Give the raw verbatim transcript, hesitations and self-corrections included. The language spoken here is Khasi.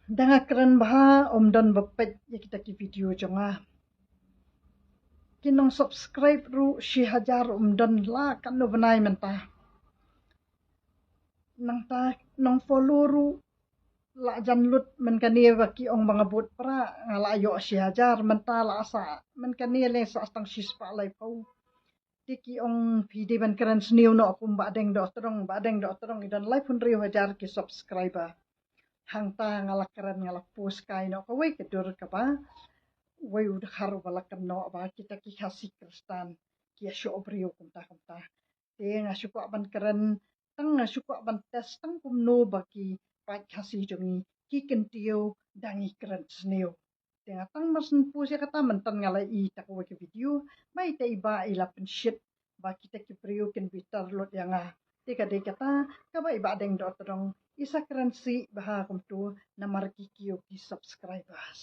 Da nga kren bha, ym don ba peit ïa kita ki video jong nga. Ki nong subscribe ruh shi hajar ym don la katno bnai mynta. Nangta nong follow ruh la jan lut, mynta kane ba ki ong ba nga bud pra, nga la ïoh shi hajar, mynta la sa, mynta kane leh sa tang shi spah laiphew. Te ki ong phi dei ban kren sniew noh kum Bah Deng Dohtdong, Bah Deng Dohtdong i don laiphew hynriew hajar ki subscriber. Hangta nga la kren, nga la post kai noh kawei ka dur kaba wei u dkhar uba la kynnoh ba kita ki Khasi Khristan ki ïa shoh briew kumta kumta. Te nga shu kwah ban kren, tang nga shu kwah ban test tang kumno ba ki paid Khasi jong ngi ki kyntiew da ngi kren sniew. Te nga tang mar shu post ïa kata mynta nga la ïohi ïa kawei ka video ba ita i bah i la pynshit ba kita ki briew kin bitar lut ïa nga. Te ka dei kata kaba i Bah Deng Dohtdong i sa kren sih bha kumta namar ki kiew ki subscribers.